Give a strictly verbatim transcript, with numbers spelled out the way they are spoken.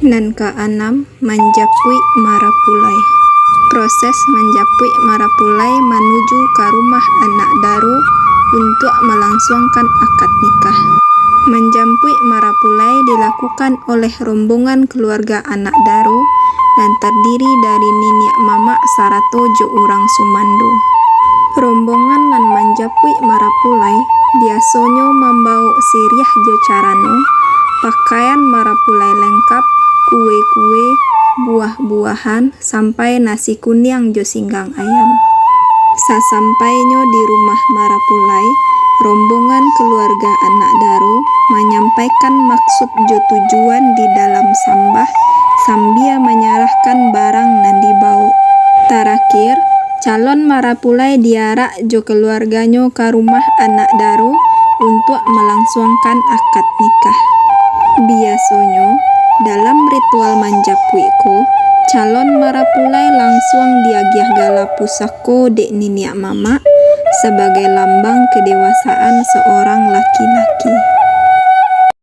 Nan kaanam, manjapuik marapulai. Proses manjapuik marapulai manuju ka rumah anak daro untuak malangsuangkan akad nikah. Manjapuik marapulai dilakukan oleh rombongan kaluarga anak daro, nan tardiri dari niniak mamak sarato jo urang sumando. Rombongan nan manjapuik marapulai biasonyo mambawok siriah jo carano, pakaian marapulai lengkap, kue-kue, buah-buahan, sampai nasi kuniang jo singgang ayam. Sasampainyo di rumah marapulai, rombongan kaluarga anak daro manyampaikan maksud jo tujuan di dalam sambah, sambia manyarahkan barang nan dibawok. Tarakhir, calon marapulai diarak jo kaluarganyo ka rumah anak daro untuak malangsuangkan akad nikah. Biasonyo, dalam ritual manjapuik ko, calon marapulai langsuang diagiah gala pusako dek niniak mamak sabagai lambang kadewasaan saurang laki-laki.